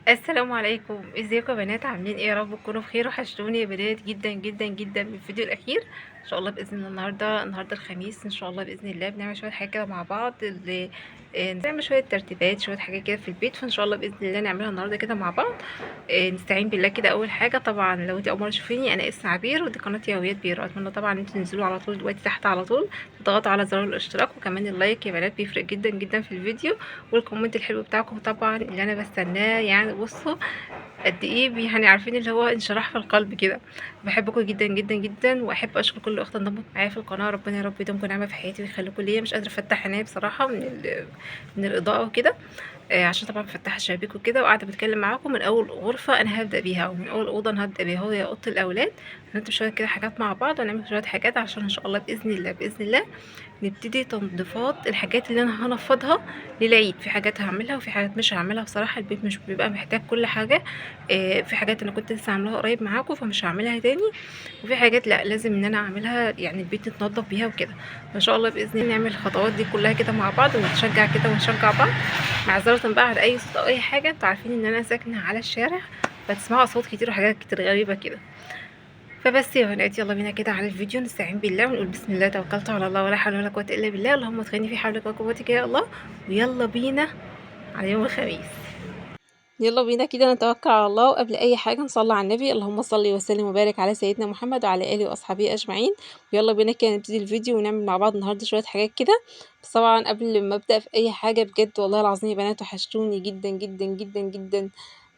السلام عليكم، ازيكم يا بنات؟ عاملين ايه؟ يا رب تكونوا بخير. وحشتوني يا بنات جدا جدا جدا من الفيديو الاخير. ان شاء الله باذن الله النهارده الخميس، ان شاء الله باذن الله بنعمل شوية حاجات كده مع بعض، اللي نعمل شوية ترتيبات، شوية حاجات كده في البيت. فان شاء الله باذن الله نعملها النهارده كده مع بعض. نستعين بالله كده. اول حاجة طبعا لو انت اول مرة تشوفيني، انا اسم عبير ودي قناة يوميات بيرو. اتمنى طبعا ان انتوا تنزلوا على طول دلوقتي تحت على طول، تضغطوا على زرار الاشتراك وكمان ال like يا بنات، بيفرق جدا جدا في الفيديو، وال comment الحلو بتاعكم طبعا اللي انا بستناه. يعني بصوا قد ايه يعني عارفين اللي هو انشراح في القلب كده. بحبكم جدا جدا جدا، واحب اشكر كل اخت انضمت معايا في القناة. ربنا يا رب يدومكم نعمه في حياتي ويخليكم ليا. مش قادرة افتح عينيا بصراحة من الاضاءة وكده، عشان طبعا مفتحة الشبابيك وكده، وقاعدة بتكلم معاكم من اول غرفة انا هبدا بيها ومن اول اوضة انا هبدا بيها، هي اوضة الاولاد. هنرتب شوية كده حاجات مع بعض ونعمل شوية حاجات عشان ان شاء الله باذن الله باذن الله نبتدي تنظيفات الحاجات اللي انا هنفضها للعيد. في حاجات هعملها وفي حاجات مش هعملها بصراحة، البيت مش بيبقى محتاج كل حاجة. في حاجات انا كنت لسه عاملاها قريب معاكم فمش هعملها تاني، وفي حاجات لا لازم ان انا اعملها، يعني البيت يتنضف بيها وكده. فان شاء الله باذن الله نعمل الخطوات دي كلها كده مع بعض ونتشجع كده ونشجع بعض. معذرة بقى على اي صوت او اي حاجة، انتوا عارفين ان انا ساكنة على الشارع فتسمعوا اصوات كتير وحاجات كتير غريبة كده. فبس يا بنات يلا بينا كده على الفيديو، نستعين بالله ونقول بسم الله توكلت على الله ولا حول ولا قوة الا بالله، اللهم ادخلني في حولك وقوتك يا الله. ويلا بينا على يوم الخميس، يلا بينا كده نتوكل على الله. وقبل اي حاجة نصلي على النبي، اللهم صل وسلم وبارك على سيدنا محمد وعلى اله واصحابه اجمعين. ويلا بينا كده نبتدي الفيديو ونعمل مع بعض النهارده شوية حاجات كده. بس طبعا قبل ما ابدا في اي حاجة، بجد والله العظيم يا بنات وحشتوني جدا جدا جدا جدا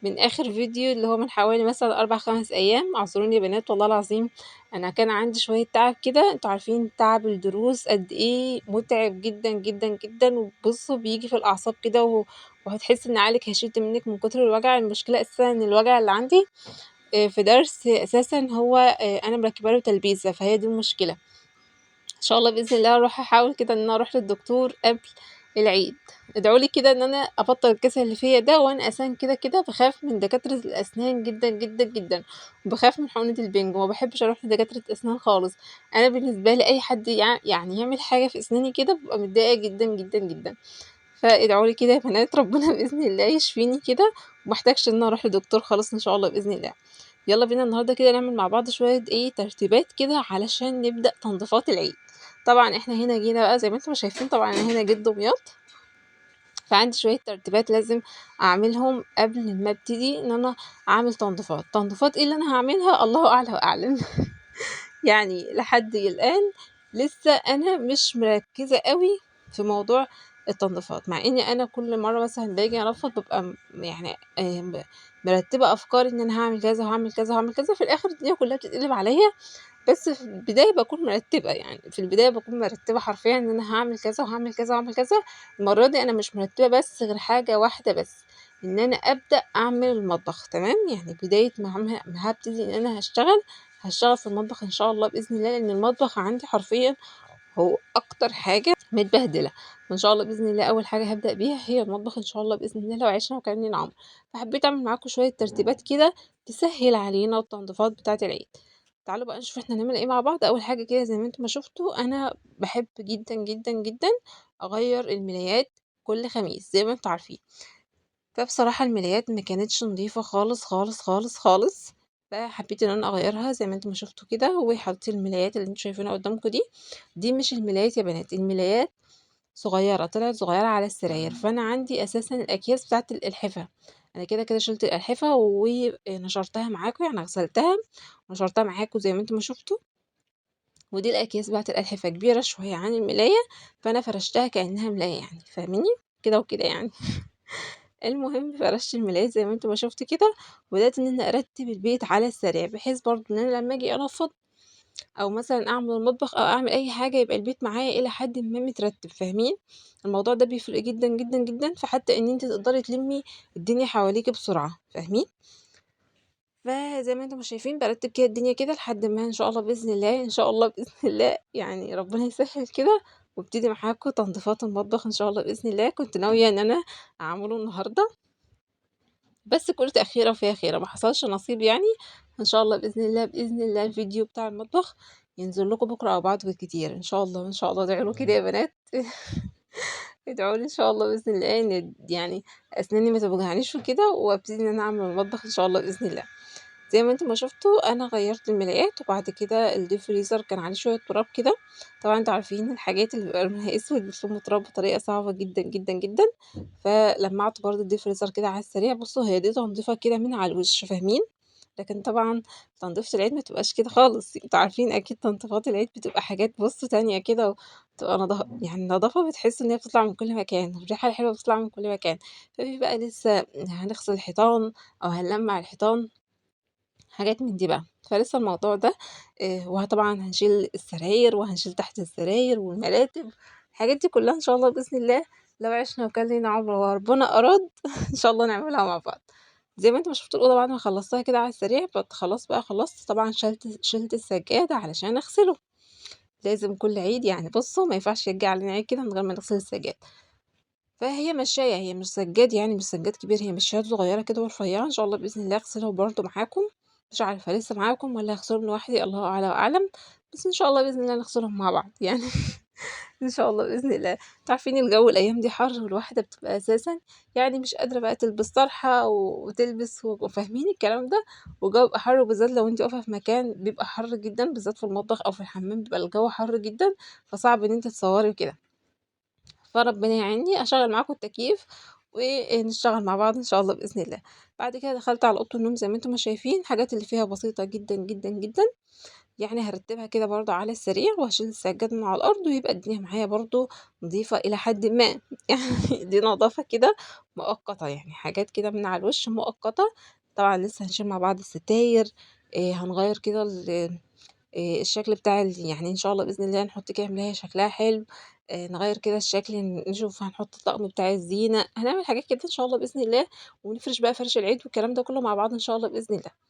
من اخر فيديو اللي هو من حوالي مثلا 4-5 ايام. اعذروني يا بنات والله العظيم انا كان عندي شوية تعب كده، انتوا عارفين تعب الدروس قد ايه متعب جدا جدا جدا، وبصوا بيجي في الاعصاب كده وهتحس ان عقلك هيشد منك من كتر الوجع. المشكلة اساسا ان الوجع اللي عندي في درس اساسا هو انا مركبة له تلبيسه، فهي دي المشكلة. ان شاء الله باذن الله اروح احاول كده ان انا اروح للدكتور قبل العيد. ادعوا لي كده ان انا ابطل الكسل اللي فيا ده، وانا اساسا كده كده بخاف من دكاترة الاسنان جدا جدا جدا، وبخاف من حقنه البنج، وما بحبش اروح لدكاتره اسنان خالص. انا بالنسبة لي اي حد يعني يعمل حاجة في اسناني كده ببقى متضايقة جدا جدا جدا. فادعوا لي كده يا بنات ربنا باذن الله يشفيني كده وما احتاجش ان انا اروح لدكتور خالص ان شاء الله باذن الله. يلا بينا النهارده كده نعمل مع بعض شوية ايه ترتيبات كده علشان نبدا تنظيفات العيد. طبعا احنا هنا جينا بقى زي ما انتم شايفين، طبعا انا هنا جيت دمياط، فعندي شوية ترتيبات لازم اعملهم قبل ما ابتدي ان انا اعمل تنظيفات. تنظيفات ايه اللي انا هعملها؟ الله اعلى واعلم. يعني لحد الان لسه انا مش مركزه قوي في موضوع التنظيفات، مع اني انا كل مرة مثلا باجي انفض ببقى يعني مرتبه افكاري ان انا هعمل كذا وهعمل كذا وهعمل كذا، في الاخر الدنيا كلها بتتقلب عليا. بس في البداية بكون مرتبه، يعني في البداية بكون مرتبه حرفيا ان انا هعمل كذا وهعمل كذا وهعمل كذا. المرة دي انا مش مرتبه بس غير حاجة واحدة بس، ان انا ابدا اعمل المطبخ. تمام، يعني بداية ما هبتدي ان انا هشتغل في المطبخ ان شاء الله باذن الله، لان المطبخ عندي حرفيا هو اكتر حاجة متبهدله. ان شاء الله باذن الله اول حاجة هبدا بيها هي المطبخ ان شاء الله باذن الله لو عشنا وكان لنا عمر. فحبيت اعمل معاكم شوية ترتيبات كده تسهل علينا التنظيفات بتاعه العيد. تعالوا بقى نشوف احنا هنعمل ايه مع بعض. اول حاجة كده زي ما انتم ما شفتوا، انا بحب جدا جدا جدا اغير الملايات كل خميس زي ما انتم عارفين. فبصراحة الملايات ما كانتش نظيفة خالص خالص خالص خالص، فحبيت ان انا اغيرها زي ما انتم ما شفتوا كده. وحطيت الملايات اللي انتم شايفينها قدامكم دي مش الملايات يا بنات، الملايات صغيرة، طلعت صغيرة على السراير. فانا عندي اساسا الاكياس بتاعت الالحفه، انا كده كده شلت الالحفه ونشرتها معاكم، يعني غسلتها ونشرتها معاكم زي ما انتم ما شفتوا. ودي الاكياس بتاعت الالحفه كبيرة شوية عن الملايه، فانا فرشتها كانها ملايه، يعني فاهميني كده وكده يعني. المهم فرشت الملايات زي ما انتم ما شفتوا كده، وبدات ان انا ارتب البيت على السريع، بحيث برضو ان انا لما اجي انفض او مثلا اعمل المطبخ او اعمل اي حاجة يبقى البيت معايا الى حد ما مترتب. فاهمين الموضوع ده بيفرق جدا جدا جدا، فحتى ان انت تقدري تلمي الدنيا حواليكي بسرعة، فاهمين؟ فزي ما انتم شايفين برتب كده الدنيا كده لحد ما ان شاء الله باذن الله، ان شاء الله باذن الله يعني ربنا يسهل كده وابتدي معاكم تنظيفات المطبخ ان شاء الله باذن الله. كنت ناوية ان انا اعمله النهارده، بس كل تاخيره وفيها خيره، ما حصلش نصيب يعني. ان شاء الله باذن الله باذن الله الفيديو بتاع المطبخ ينزل لكم بكره او بعده بالكتير ان شاء الله. ان شاء الله ادعوا له كده يا بنات. ادعوا لي ان شاء الله باذن الله ان يعني اسناني ما توجعنيش وكده، وابتدي ان انا اعمل المطبخ ان شاء الله باذن الله. زي ما انتم ما شفتوا انا غيرت الملايات، وبعد كده ال deep freezer كان عليه شوية تراب كده. طبعا انتوا عارفين الحاجات اللي بيبقى لونها اسود بتلم تراب بطريقة صعبة جدا جدا جدا، فلمعت برضو ال deep freezer كده على السريع. بصوا هي دي تنظيفه كده من على الوش فاهمين، لكن طبعا تنظيفه العيد ما تبقاش كده خالص، انتوا عارفين اكيد تنظيفات العيد بتبقى حاجات بصوا تانية كده، بتبقى يعني نظافة بتحس ان هي بتطلع من كل مكان، الريحة الحلوة بتطلع من كل مكان. ففي بقى لسه هنغسل الحيطان او هنلمع الحيطان، حاجات من دي بقى، فلسه الموضوع ده. وطبعا هنشيل السراير وهنشيل تحت السراير والمراتب، الحاجات دي كلها ان شاء الله باذن الله لو عشنا وكان لينا عمر وربنا اراد ان شاء الله نعملها مع بعض. زي ما انتم ما شفتوا الاوضة بعد ما خلصتها كده على السريع، خلاص بقى خلصت. طبعا شلت السجادة علشان اغسله، لازم كل عيد يعني، بصوا ما ينفعش يرجع علينا عيد كده من غير ما نغسل السجاد. فهي مشاية، هي مش سجاد يعني، مش سجاد كبير، هي مشايات صغيرة كده ورفيعه. ان شاء الله باذن الله اغسله برده معاكم، مش عارفه لسه معاكم ولا هغسلهم لوحدي، الله اعلى واعلم، بس ان شاء الله باذن الله نغسلهم مع بعض يعني ان شاء الله باذن الله. انتوا عارفين الجو الايام دي حر، والواحده بتبقى اساسا يعني مش قادرة بقى تلبس طرحه وتلبس وفاهمين الكلام ده، والجو بيبقى حر، وبالذات لو انت واقفة في مكان بيبقى حر جدا، بالذات في المطبخ او في الحمام بيبقى الجو حر جدا، فصعب ان انت تصوري وكده. فربنا يعيني اشغل معاكم التكييف ونشتغل مع بعض ان شاء الله باذن الله. بعد كده دخلت على اوضة النوم زي ما انتم ما شايفين، الحاجات اللي فيها بسيطة جدا جدا جدا يعني، هرتبها كده برضو على السريع، وهشيل السجاد من على الارض، ويبقى الدنيا معايا برضو نظيفة الى حد ما يعني دي نظافة كده مؤقتة يعني، حاجات كده من على الوش مؤقتة. طبعا لسه هنشيل مع بعض الستاير، هنغير كده الشكل بتاع يعني ان شاء الله باذن الله نحط كده ملايه شكلها حلو، نغير كده الشكل، نشوف هنحط الطقم بتاع الزينة، هنعمل حاجات كده ان شاء الله باذن الله، ونفرش بقى فرش العيد والكلام ده كله مع بعض ان شاء الله باذن الله.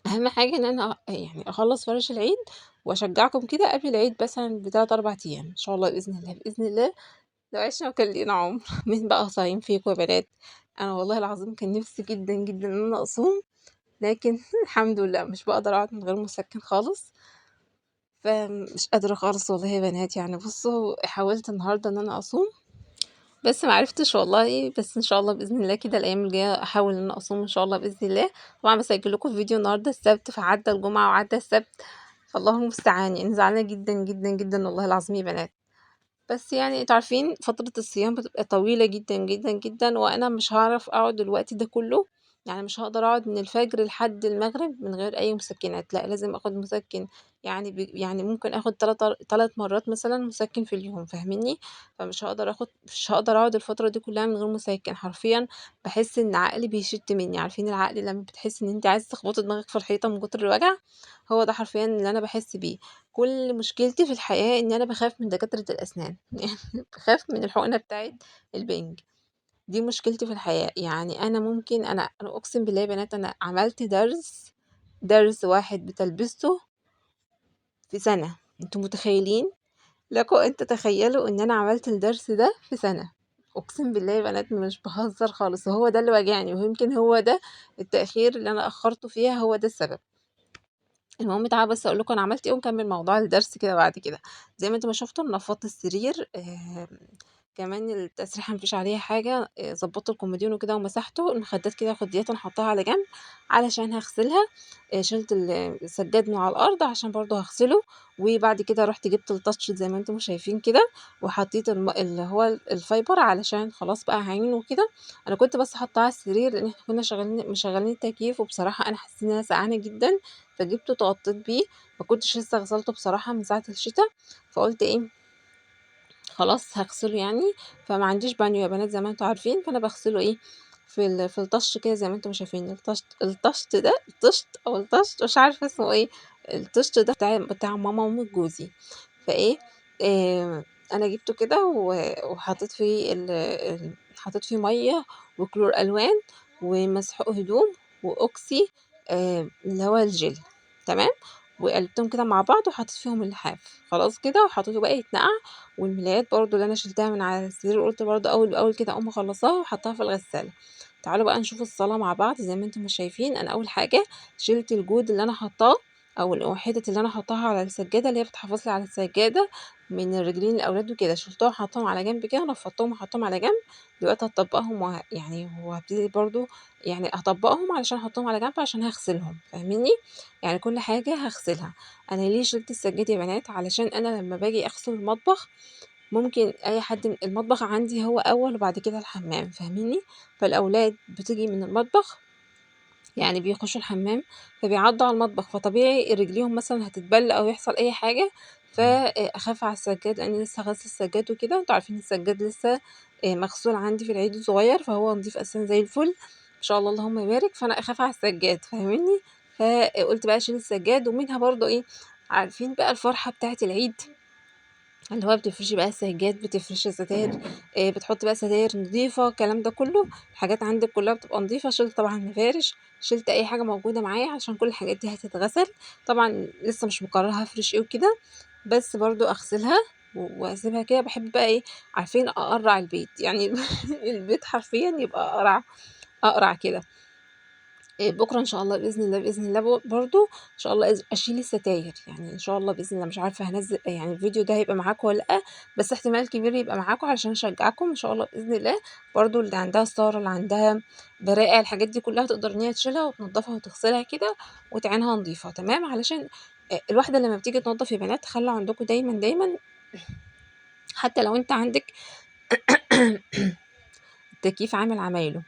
اهم حاجة ان انا يعني اخلص فرش العيد واشجعكم كده قبل العيد مثلا بتلات اربع ايام ان شاء الله باذن الله. باذن الله لو عشنا وكان لينا عمر. مين بقى صايم فيكم يا بنات؟ انا والله العظيم كان نفسي جدا جدا ان انا اصوم، لكن الحمد لله مش بقدر اقعد من غير مسكن خالص، فمش قادرة خالص والله يا بنات يعني. بصوا حاولت النهارده ان انا اصوم بس ما عرفتش والله، بس ان شاء الله باذن الله كده الايام الجاية احاول ان انا اصوم ان شاء الله باذن الله. طبعا بسجل لكم فيديو النهارده السبت، فعدى الجمعة وعدى السبت، فالله المستعان يعني. زعلانة جدا جدا جدا والله العظيم يا بنات، بس يعني انتوا عارفين فترة الصيام بتبقى طويلة جدا جدا جدا، وانا مش هعرف اقعد الوقت ده كله يعني، مش هقدر اقعد من الفجر لحد المغرب من غير اي مسكنات، لا لازم اخد مسكن يعني، يعني ممكن اخد 3 مرات مثلا مسكن في اليوم فاهميني. فمش هقدر اخد، مش هقدر اقعد الفترة دي كلها من غير مسكن حرفيا. بحس ان عقلي بيشت مني، عارفين العقل لما بتحس ان انت عايز تخبطي دماغك في الحيطة من كتر الوجع، هو ده حرفيا اللي انا بحس بيه. كل مشكلتي في الحياة ان انا بخاف من دكاترة الاسنان يعني بخاف من الحقنة بتاعت البنج، دي مشكلتي في الحياة يعني. انا ممكن انا اقسم بالله يا بنات انا عملت درس واحد بتلبسته في سنة، انتوا متخيلين؟ لكم ان تتخيلوا ان انا عملت الدرس ده في سنة، اقسم بالله يا بنات مش بهزر خالص. وهو ده اللي واجعني، ويمكن هو ده التأخير اللي انا اخرته فيها، هو ده السبب. المهم تعالوا بس اقول لكم انا عملت ايه ونكمل موضوع الدرس كده بعد كده. زي ما انتم ما شفتوا نفضت السرير، كمان التسريحه مفيش عليها حاجة، ظبطت الكومودينو كده ومسحته، المخدات كده خديتها نحطها على جنب علشان هغسلها، شلت السجاد من على الارض عشان برضو هغسله. وبعد كده رحت جبت التاتش زي ما انتم شايفين كده، وحطيت اللي هو ال fiber علشان خلاص بقى هعينه وكده. انا كنت بس حاطاه على السرير لان احنا كنا مشغلين التكييف، وبصراحة انا حسيت ان انا سقعانه جدا، فجبته اتغطيت بيه، ما كنتش لسه غسلته بصراحة من ساعة الشتاء، فقلت ايه خلاص هغسله يعني. فما عنديش بانيو يا بنات زي ما انتم عارفين، فانا بغسله ايه في الطش كده زي ما انتم شايفين. الطشت ده، الطشت او الطشت مش عارفه اسمه ايه، الطشت ده بتاع ماما وام جوزي، فايه انا جبته كده وحطيت فيه حطيت فيه مية وكلور الوان ومسحوق هدوم واوكسي، اللي هو الجل، تمام، وقلبتهم كده مع بعض وحطيت فيهم اللحاف خلاص كده، وحطيته بقى يتنقع. والملايات برضو اللي انا شلتها من على السرير قلت برضو اول باول كده اقوم اخلصها وحطها في الغسالة. تعالوا بقى نشوف الصلاة مع بعض. زي ما انتم شايفين انا اول حاجة شلت الجود اللي انا حطاه أو الحتت اللي أنا حاطاها على السجادة اللي هي بتحافظ لي على السجادة من الرجلين الأولاد وكده، شِلتهم حطيتهم على جنب كده، نفضتهم وحطيتهم على جنب. دلوقتي هاطبّقهم يعني وهابتدي برضه يعني هاطبّقهم علشان أحطهم على جنب عشان هاغسلهم، فاهمينّي؟ يعني كل حاجة هاغسلها. أنا ليه شِلت السجاد يا بنات؟ علشان أنا لمّا باجي أغسل المطبخ ممكن أي حد المطبخ عندي هو أول وبعد كده الحمام، فاهمينّي؟ فالأولاد بتيجي من المطبخ، يعني بيخشوا الحمام فبيعدّوا على المطبخ، فطبيعي رجليهم مثلًا هتتبل أو يحصل أي حاجة، فأخاف على السجاد لإني لسه غاسلة السجاد وكده، وأنتم عارفين السجاد لسه مغسول عندي في العيد الصغير، فهو نضيف أساسًا زي الفل ما شاء الله اللهم بارك، فأنا أخاف على السجاد فاهمينّي؟ فقُلت بقى أشيل السجاد، ومنها برضه إيه، عارفين بقى الفرحة بتاعة العيد اللي هو بتفرشي بقى السجاد، بتفرشي الستاير، بتحطي بقى ستاير نضيفة، الكلام ده كله، الحاجات عندِك كلها بتبقى نضيفة. شِلت طبعًا المفارش، شِلت أي حاجة موجودة معايا عشان كل الحاجات دي هتتغسل. طبعًا لسه مش مقررة هافرش إيه وكده، بس برضه أغسلها وأسيبها كده. باحب بقى إيه، عارفين أقرّع البيت، يعني البيت حرفيًا يبقى أقرع، أقرع كده. بكرة إن شاء الله بإذن الله، بإذن الله برضه إن شاء الله أشيل الستاير، يعني إن شاء الله بإذن الله. مش عارفة هانزّل يعني الفيديو ده هيبقى معاكم والّا لأ، بس احتمال كبير يبقى معاكم علشان أشجعكم إن شاء الله بإذن الله. برضه اللي عندها ستارة، اللي عندها براقع، الحاجات دي كلها تقدر إن هي تشيلها وتنضفها وتغسلها كده وتعينها نضيفة، تمام؟ علشان الواحدة لما بتيجي تنضف يا بنات خلوا عندكم دايمًا، دايمًا حتى لو أنت عندك التكييف عامل عمايله.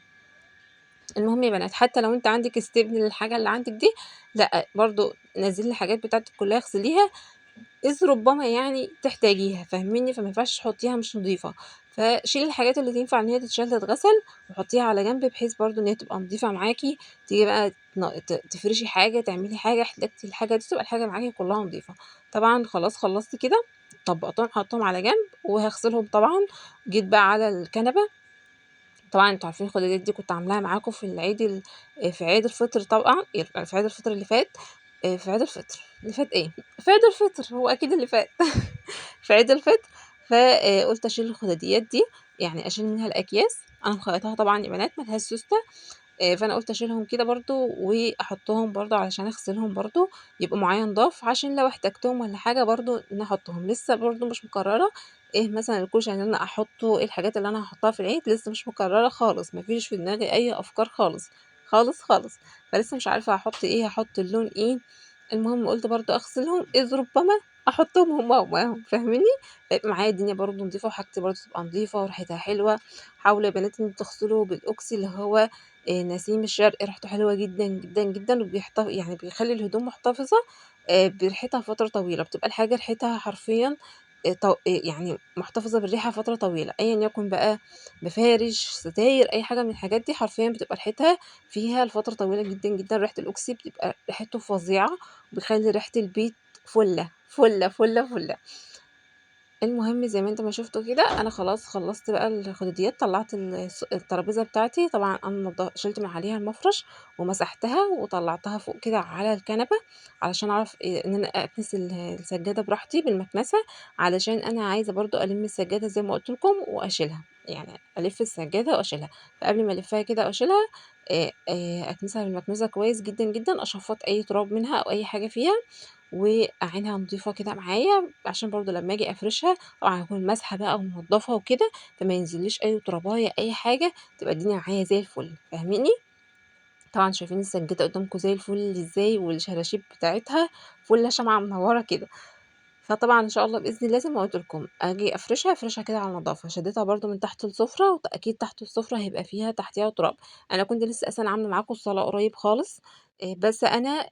المهم يا بنات حتى لو انت عندك استبن للحاجة اللي عندك دي، لا برضو نزلي الحاجات بتاعتك كلها اغسليها، اذ ربما يعني تحتاجيها، فاهميني؟ فما ينفعش تحطيها مش نظيفة، فشيلي الحاجات اللي تنفع ان هي تتشال تتغسل وحطيها على جنب، بحيث برضو ان هي تبقى نظيفة معاكي. تيجي بقى تفرشي حاجة، تعملي حاجة، احتاجتي الحاجة دي تبقى الحاجة معاكي كلها نظيفة. طبعا خلاص خلصت كده، طبقتهم حطيتهم على جنب وهغسلهم. طبعا جيت بقى على الكنبة، طبعا انتوا عارفين الخداديات دي كنت عاملاها معاكم في العيد في عيد الفطر، طبعا في عيد الفطر اللي فات، في عيد الفطر اللي فات، ايه في عيد الفطر هو اكيد اللي فات في عيد الفطر. فقلت اشيل الخداديات دي، يعني اشيل منها الاكياس، انا مخيطاها طبعا يا بنات ملهاش سوسته، فانا قلت اشيلهم كده برضو واحطهم برضو علشان اغسلهم برضو يبقوا معايا نضاف، عشان لو احتاجتهم ولا حاجه برضو نحطهم. لسه برضو مش مقرره ايه مثلا الكوشه اللي انا احطه، ايه الحاجات اللي انا هحطها في العيد، لسه مش مقرره خالص، مفيش في دماغي اي افكار خالص خالص خالص، فلسه مش عارفه هحط ايه، هحط اللون ايه. المهم قلت برضو اغسلهم اذ ربما احطهم هما ومعاهم، فاهميني؟ فيبقى معايا الدنيا برضو نضيفه وحاجتي برضو تبقى نضيفه وريحتها حلوه. حاولوا يا بنات ان انتوا تغسلوا بالاوكسي اللي هو نسيم الشرق، ريحته حلوه جدا جدا جدا، يعني بيخلي الهدوم محتفظه، بريحتها فتره طويله، بتبقى الحاجه ريحتها حرفيا، يعني محتفظه بالريحه فتره طويله، ايا يكن بقى مفارش، ستاير، اي حاجه من الحاجات دي حرفيا بتبقى ريحتها فيها لفتره طويله جدا جدا. ريحه الاوكسي بتبقى ريحته فظيعه، وبيخلي ريحه البيت فله فله فله فله. المهم زي ما انتم ما شفتوا كده انا خلاص خلصت بقى الخدوديات، طلعت الترابيزه بتاعتي، طبعا انا شلت من عليها المفرش ومسحتها وطلعتها فوق كده على الكنبه علشان اعرف ان انا اكنس السجاده براحتي بالمكنسه، علشان انا عايزه برضو الم السجاده زي ما قلت لكم واشيلها، يعني الف السجاده واشيلها. فقبل ما الفها كده واشيلها، اكنسها بالمكنسه كويس جدا جدا، اشفط اي تراب منها او اي حاجه فيها، واعينها نضيفه كده معايا، عشان برضو لما اجي افرشها طبعا هكون ماسحه بقى ومنضفه وكده، فما ينزليش اي ترابايه اي حاجه، تبقى الدنيا معايا زي الفل، فاهميني؟ طبعا شايفين السجاده قدامكم زي الفل ازاي، والشراشيب بتاعتها فله شمعه منوره كده. فطبعا ان شاء الله باذن الله زي ما قلت لكم اجي افرشها، افرشها كده على النظافه. شديتها برضو من تحت السفره، واكيد تحت السفره هيبقى فيها تحتيها تراب. انا كنت لسه اصلا عامله معاكم الصلاه قريب خالص، بس انا،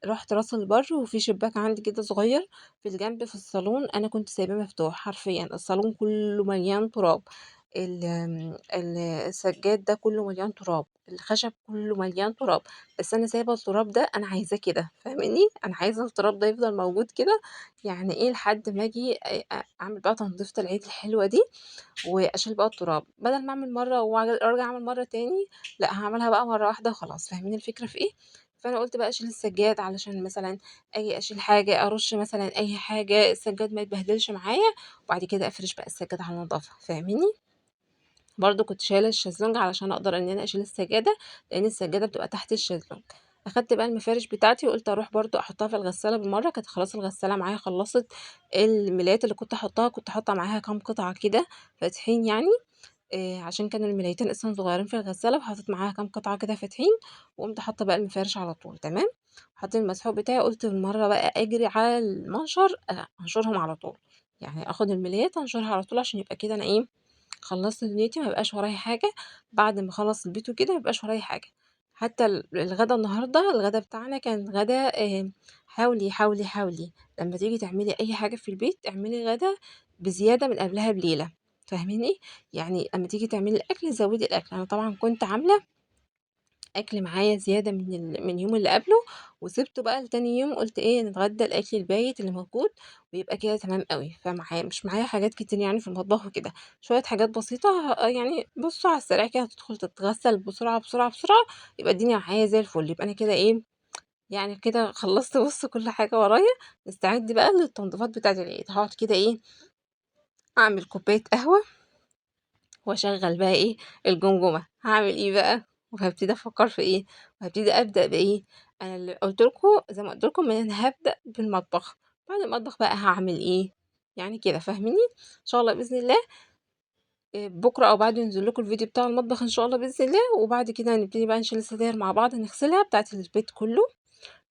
رحت راس البر وفي شباك عندي كده صغير في الجنب في الصالون، انا كنت سايباه مفتوح، حرفيا الصالون كله مليان تراب، السجاد ده كله مليان تراب، الخشب كله مليان تراب، بس انا سايبه التراب ده، انا عايزاه كده، فاهماني؟ انا عايزه التراب ده يفضل موجود كده، يعني ايه، لحد ما اجي اعمل بقى تنظيفه العيد الحلوه دي واشيل بقى التراب، بدل ما اعمل مره وارجع اعمل مره تاني، لا هعملها بقى مره واحده وخلاص، فاهمين الفكره في ايه؟ فانا قلت بقى اشيل السجاد علشان مثلا اجي اشيل حاجه، ارش مثلا اي حاجه، السجاد ما يتبهدلش معايا، وبعد كده افرش بقى السجاد على النظافه، فاهميني؟ برضو كنت شايله الشезлونج علشان اقدر ان انا اشيل السجاده، لان السجاده بتبقى تحت الشезлونج. أخدت بقى المفارش بتاعتي وقُلت أروح برضه أحطها في الغسالة بالمرّة، كانت خلاص الغسالة معايا خلّصت الملايات اللي كنت حاطاها، كنت حاطة معاها كام قطعة كده فاتحين يعني، عشان كانوا الملايتين أصلًا صغيرين في الغسالة، فحطيت معاها كام قطعة كده فاتحين، وقُمت حاطة بقى المفارش على طول تمام. حطيت المسحوق بتاعي، قُلت بالمرّة بقى أجري على المنشر أنشرهم على طول، يعني آخد الملايات أنشرها على طول عشان يبقى كده أنا إيه، خلّصت دنيتي ما يبقاش ورايا حاجة، بعد ما أخلّص البيت وكده ما يبقاش ورايا حاجة. حتى الغدا النهارده، الغدا بتاعنا كان غدا حاولي، حاولي، حاولي لمّا تيجي تعملي أي حاجة في البيت اعملي غدا بزيادة من قبلها بليلة، فاهماني؟ يعني أمّا تيجي تعملي الأكل زوّدي الأكل. أنا طبعًا كنت عاملة أكل معايا زيادة من اليوم اللي قبله، وسِبته بقى لتاني يوم، قُلت إيه نتغدى الأكل البايت اللي موجود ويبقى كده تمام أوي. فمعايا مش معايا حاجات كتير يعني في المطبخ وكده، شوية حاجات بسيطة يعني بُصّوا على السريع كده هتدخل تتغسل بسرعة، بسرعة، بسرعة، يبقى الدنيا معايا زي الفل. يبقى أنا كده إيه، يعني كده خلّصت بُصّوا كل حاجة ورايا، نستعد بقى للتنضيفات بتاعة العيد. هاقعد كده إيه، أعمل كوباية قهوة وأشغّل بقى إيه، الجمجمة. هاعمل إيه بقى، وهابتدي أفكّر في إيه، وهابتدي أبدأ بإيه. أنا اللي قُلت لكم زي ما قُلت لكم إن أنا هابدأ بالمطبخ، بعد المطبخ بقى هاعمل إيه، يعني كده فاهميني؟ إن شاء الله بإذن الله بكرة أو بعده ينزل لكم الفيديو بتاع المطبخ إن شاء الله بإذن الله، وبعد كده هنبتدي بقى نشيل الستاير مع بعض، نغسلها بتاعة البيت كله،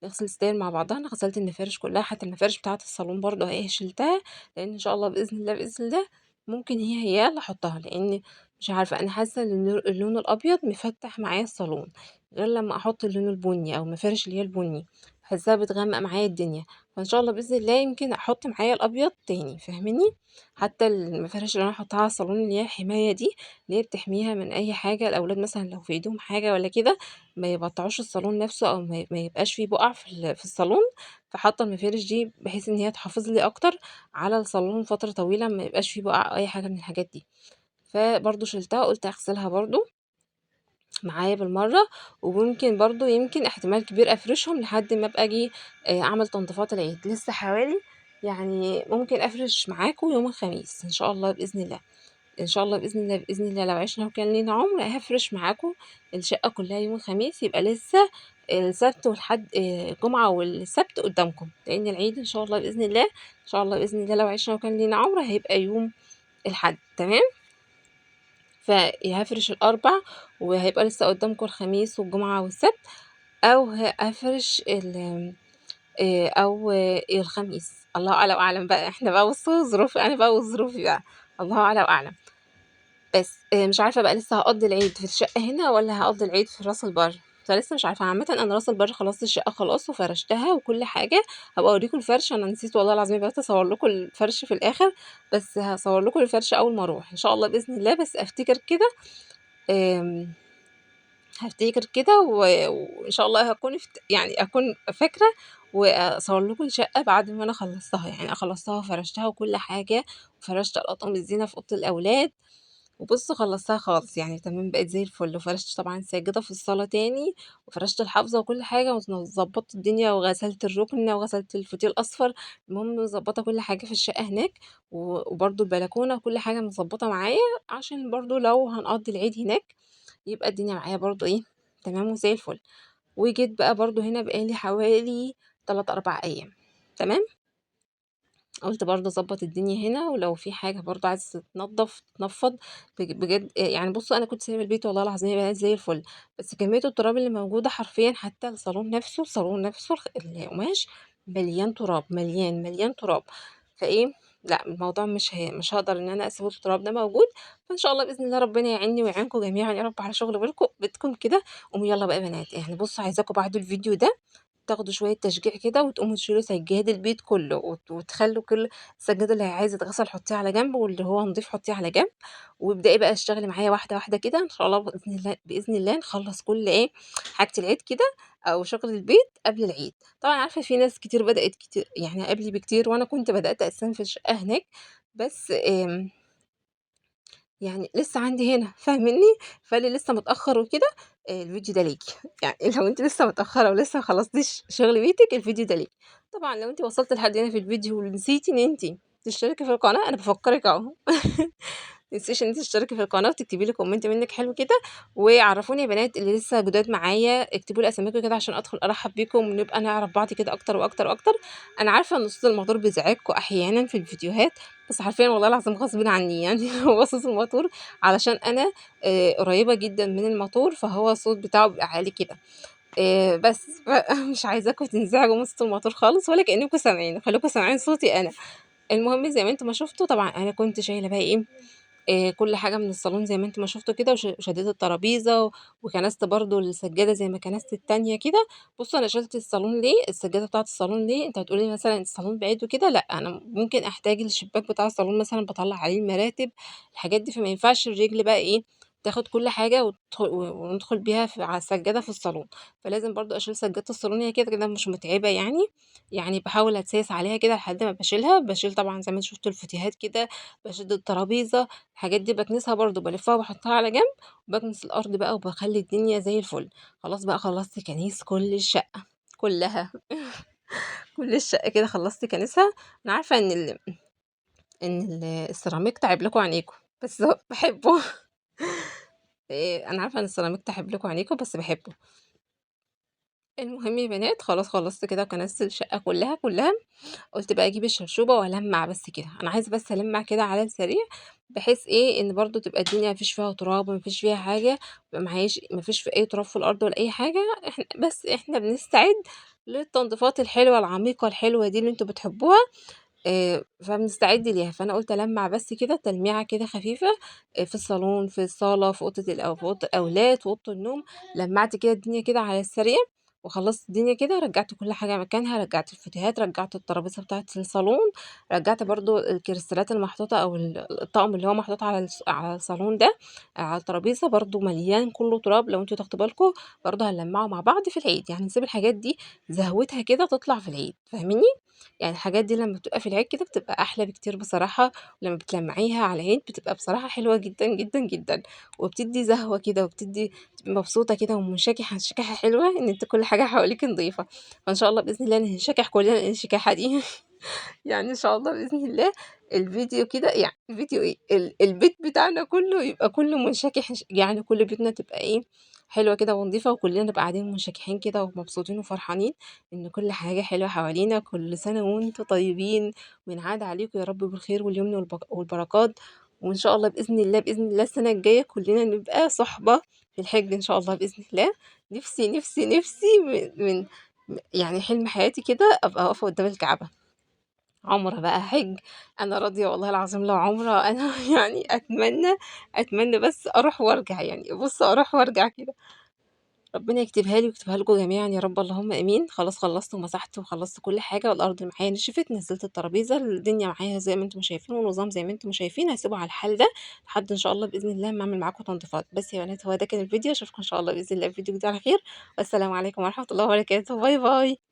نغسل الستاير مع بعضها. أنا غسلت المفارش كلها، حتى المفارش بتاعة الصالون برضه أهي شِلتها، لإن إن شاء الله بإذن الله، بإذن الله ممكن هي اللي أحطها، لإن مش عارفة أنا حاسة إن اللون الأبيض مفتح معايا الصالون، غير لمّا أحط اللون البني أو المفارش اللي هي البني، باحسها بتغمق معايا الدنيا. فإن شاء الله بإذن الله يمكن أحط معايا الأبيض تاني، فاهماني؟ حتى المفارش اللي أنا حاطاها على الصالون اللي هي الحماية دي، اللي هي بتحميها من أي حاجة، الأولاد مثلًا لو في إيديهم حاجة والّا كده ما يبطعوش الصالون نفسه، أو ما يبقاش في بُقع في الصالون، فحاطة المفارش دي بحيث إن هي تحافظ لي أكتر على الصالون فترة طويلة، ما يبقاش في بُقع أو أي حاجة من الحاجات دي. فبرضه شِلتها قُلت هاغسلها برضه معايا بالمرّة، وممكن برضه يمكن احتمال كبير أفرشهم لحد ما أبقى آجي أعمل تنضيفات العيد، لسه حوالي يعني ممكن أفرش معاكم يوم الخميس إن شاء الله بإذن الله. إن شاء الله بإذن الله، بإذن الله لو عِشنا وكان لينا عُمر هافرش معاكم الشقة كلها يوم الخميس، يبقى لسه السبت والحد الجمعة والسبت قدامكم، لإن العيد إن شاء الله بإذن الله، إن شاء الله بإذن الله لو عِشنا وكان لينا عُمر هيبقى يوم الحد، تمام؟ فهافرش الأربع وهيبقى لسه قدامكم الخميس والجمعة والسبت، أو هافرش ال أو الخميس، الله أعلى وأعلم بقى، إحنا بقى بُصّوا ظروف أنا بقى وظروفي بقى، الله أعلى وأعلم. بس مش عارفة بقى لسه هاقضّي العيد في الشقة هنا والّا هاقضّي العيد في راس البر، فلسه مش عارفة. عامةً أنا راس البر خلصت الشقة خلاص وفرشتها وكل حاجة، هابقى أوريكم الفرش، أنا نسيت والله العظيم يا بنات أصور لكم الفرش في الآخر، بس هاصور لكم الفرش أول ما أروح إن شاء الله بإذن الله، بس أفتكر كده، هافتكر كده وإن شاء الله هاكون يعني أكون فاكرة وأصور لكم الشقة بعد ما أنا خلصتها، يعني خلصتها وفرشتها وكل حاجة، وفرشت الأطقم الزينة في أوضة الأولاد، وبُصّوا خلصتها خالص يعني تمام، بقت زي الفل. وفرشت طبعًا سجادة في الصالة تاني، وفرشت الحافظة وكل حاجة، وضبطت الدنيا، وغسلت الركنة وغسلت الفوتيه الأصفر، المهم مضبطة كل حاجة في الشقة هناك، وبرضه البلكونة وكل حاجة متضبطة معايا، عشان برضه لو هنقضي العيد هناك يبقى الدنيا معايا برضه إيه تمام وزي الفل. وجيت بقى برضه هنا بقالي حوالي 3، 4 أيام، تمام؟ قُلت برضه أضبّط الدنيا هنا، ولو في حاجة برضه عايزة تتنضّف تتنفّض بجد يعني بُصّوا أنا كنت سايبة البيت والله العظيم يا بنات زي الفل، بس كمية التراب اللي موجودة حرفيًا حتى الصالون نفسه، الصالون نفسه القماش مليان تراب، مليان، مليان تراب. فإيه، لأ الموضوع مش هاقدر إن أنا أسيب التراب ده موجود، فإن شاء الله بإذن الله ربنا يعينّي ويعينكم جميعًا يا رب على شغل بيتكم كده. قوموا يالّا بقى يا بنات، يعني بُصّوا عايزاكم بعد الفيديو ده تاخدوا شوية تشجيع كده وتقوموا تشيلوا سجاد البيت كله، وتخلوا كل السجادة اللي عايزة تتغسل حطيها على جنب، واللي هو نضيف حطيه على جنب، وابدئي بقى اشتغلي معايا واحدة واحدة كده إن شاء الله بإذن الله، بإذن الله نخلص كل إيه حاجة العيد كده أو شغل البيت قبل العيد. طبعًا عارفة في ناس كتير بدأت كتير يعني قبلي بكتير، وأنا كنت بدأت أساسًا في الشقة هناك، بس يعني لسه عندي هنا فاهمينّي؟ فاللي لسه متأخر وكده الفيديو ده ليكِ، يعني لو أنتِ لسه متأخرة ولسه ما خلصتيش شغل بيتِك الفيديو ده ليكِ. طبعًا لو أنتِ وصلتِ لحد هنا في الفيديو ونسيتِ إن أنتِ تشتركي في القناة، أنا بافكرِك أهو. متنسيش إن أنتِ تشتركي في القناة وتكتبي لي comment منِّك حلو كده، وعرّفوني يا بنات اللي لسه جداد معايا، اكتبوا لي أساميكم كده عشان أدخل أرحّب بيكم ونبقى نعرف بعض كده أكتر وأكتر وأكتر. أنا عارفة إن صوت الموتور بيزعجكم أحيانًا في الفيديوهات، بس حرفيًا والله العظيم غصبٍ عني يعني هو صوت الموتور علشان أنا قريبة جدًا من الموتور، فهو الصوت بتاعه بيبقى عالي كده. بس مش عايزاكم تنزعجوا من صوت الموتور خالص ولا كأنكم سامعينه، خليكم سامعين صوتي أنا. المهم زي ما أنتم ما شفتوا طبعًا أنا كنت شايلة بقى إيه، كل حاجة من الصالون زي ما أنتم ما شفتوا كده، وشديت الترابيزة وكنست برضه السجادة زي ما كنست التانية كده. بُصّوا أنا شِلت الصالون ليه، السجادة بتاعة الصالون ليه، أنتم هتقولوا لي مثلًا الصالون بعيد وكده، لأ أنا ممكن أحتاج الشباك بتاع الصالون مثلًا باطلّع عليه المراتب، الحاجات دي، فما ينفعش الرجل بقى إيه، تاخد كل حاجة وندخل بيها على السجادة في الصالون، فلازم برضه أشيل سجادة الصالون، هي كده كده مش متعبة يعني، يعني باحاول أتسايس عليها كده لحد ما باشيلها، باشيل طبعًا زي ما أنتم شفتوا الفوتيهات كده، باشد الترابيزة، الحاجات دي باكنسها برضه، بالفّها وباحطها على جنب، وباكنس الأرض بقى وباخلّي الدنيا زي الفل. خلاص بقى خلصت كنيس كل الشقة كلها كل الشقة كده خلصت كنسها. أنا عارفة إن السيراميك تعب لكم عينيكم، بس باحبه. أنا عارفة إن السيراميك تعب لكم عينيكم، بس باحبه. المهم يا بنات خلاص خلصت كده وكنست الشقة كلها كلها، قُلت بقى أجيب الشرشوبة وألمّع بس كده، أنا عايزة بس ألمّع كده على السريع، بحيث إيه، إن برضه تبقى الدنيا ما فيش فيها تراب وما فيش فيها حاجة، يبقى ما فيش في أي تراب في الأرض ولا أي حاجة، إحنا بس بنستعد للتنظيفات الحلوة العميقة الحلوة دي اللي أنتم بتحبوها، فبنستعد ليها. فأنا قُلت ألمّع بس كده تلميعة كده خفيفة، في الصالون، في الصالة، في أوضة في أوضة الأولاد، في أوضة النوم، لمّعت كده الدنيا كده على السريع، وخلصت الدنيا كده، رجعت كل حاجة مكانها، رجعت الفوتيهات، رجعت الترابيزة بتاعة الصالون، رجعت برضه الكريستالات المحطوطة أو الطقم اللي هو محطوط على على الصالون ده، على الترابيزة برضه مليان كله تراب لو أنتم تاخدوا بالكم، برضه هنلمعه مع بعض في العيد، يعني نسيب الحاجات دي زهوتها كده تطلع في العيد، فاهميني؟ يعني الحاجات دي لما بتبقى في العيد كده بتبقى أحلى بكتير بصراحة، ولما بتلمعيها على العيد بتبقى بصراحة حلوة جدًا، جدًا، جدًا، وبتدي زهوة كده، وبتدي بتبقي مبسوطة كده ومنشكحة انشكاحة حلوة إن أنتِ كل حاجة حواليكِ نضيفة. فإن شاء الله بإذن الله ننشكح كلنا الانشكاحة دي يعني إن شاء الله بإذن الله الفيديو كده، يعني الفيديو إيه، البيت بتاعنا كله يبقى كله منشكح، يعني كل بيوتنا تبقى إيه، حلوة كده ونضيفة، وكلنا نبقى قاعدين منشكحين كده ومبسوطين وفرحانين إن كل حاجة حلوة حوالينا. كل سنة وأنتم طيبين، وينعاد عليكم يا رب بالخير واليمن والبركات، وإن شاء الله بإذن الله بإذن الله السنة الجاية كلنا نبقى صحبة في الحج إن شاء الله بإذن الله. نفسي نفسي نفسي من يعني حلم حياتي كده أبقى واقفة قدام الكعبة، عمرة بقى حج، أنا راضية والله العظيم لو عمرة أنا يعني أتمنى بس أروح وأرجع، يعني بصوا أروح وأرجع كده، ربنا يكتبها لي ويكتبها لكم جميعا يا رب، اللهم آمين. خلاص خلصت ومسحت وخلصت كل حاجة، والأرض معايا نشفت، نزلت الترابيزة، الدنيا معايا زي ما انتم شايفين، والنظام زي ما انتم شايفين، هسيبه على الحال ده لحد إن شاء الله بإذن الله ما أعمل معاكم تنظيفات. بس يا بنات هو ده كان الفيديو، أشوفكم إن شاء الله بإذن الله في فيديو جديد على خير، والسلام عليكم ورحمة الله وبركاته، bye bye.